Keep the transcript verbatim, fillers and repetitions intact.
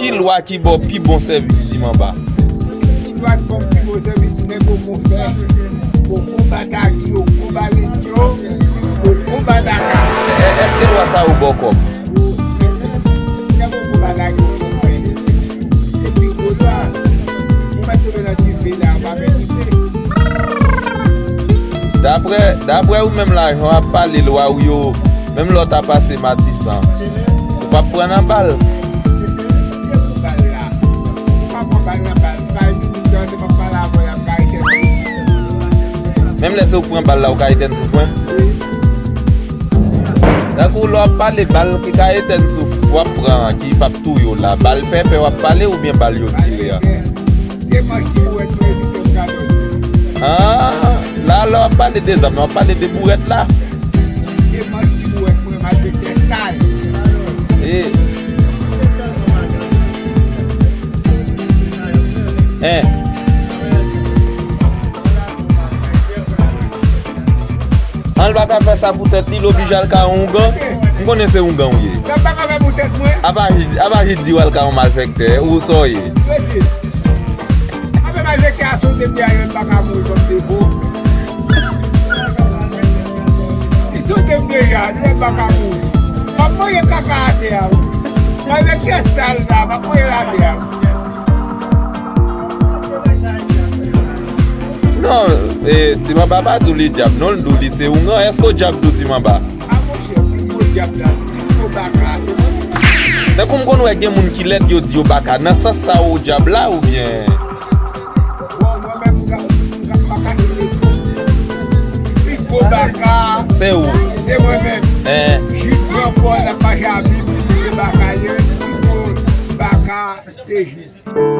Ki lwa ki ba w pi bon sèvis, Ti Manba? Ki lwa ki ba m pi bon sèvis? Nèg Okonfè, Oko Badagi, Oko Balentyo, Oko Badaka. È-, èske lwa sa yo ba w kòb? Nèg Oko Badagi, Okonfè. Epi, kounye a, ou mèt tonbe nan dife la, ou pa fè dife. Daprè, daprè ou menm la, jan w ap pale lwa w yo, menm lè w ta pase Matisan, ou p ap pran nan bal. Menm lè se ou k pran bal la, ou ka etèn souf mwen. Tankou lè w ap pale bal ki ka etèn souf w ap pran an, ki p ap touye w la, bal pèpè w ap pale oubyen bal yo tire a? Ah, la, lè w ap pale de zam, w ap pale de bourèt la. E. Hein. An, l pa ka fè sa pou tèt li, l oblije al ka yon ougan. M konnen se ougan w ye. Sa m pa ka fè pou tèt mwen. Apa Jid, apa Jid di w al ka yon malfèktè, ou sa w ye? Mwen di, apre malfèktè a, si w te m dèyè, m pa ka mouri kòm se vo. Si w te m deja, m pa ka mouri. M ap manje kaka atè a, wi. Malfèktè sal la, m ap manje l atè a, wi. Non, e, Ti Manba pa di w li dyab, non, l di w li se oungan. Èske w dyab tou, Ti Manba? A, monchè, pi gwo dyab la, pi gwo baka, se mwen menm. Tankou m konn wè gen moun ki lèd, yo di yo baka. Nan sans sa, ou dyab la, oubyen? Bon, mwen menm, m ka, m ka, m pa ka di l. Pi gwo baka, se ou. Se mwen menm. Hein. Jid pran pòz ap mache a Bib, li di se baka l ye, pi gwo baka, se Jid.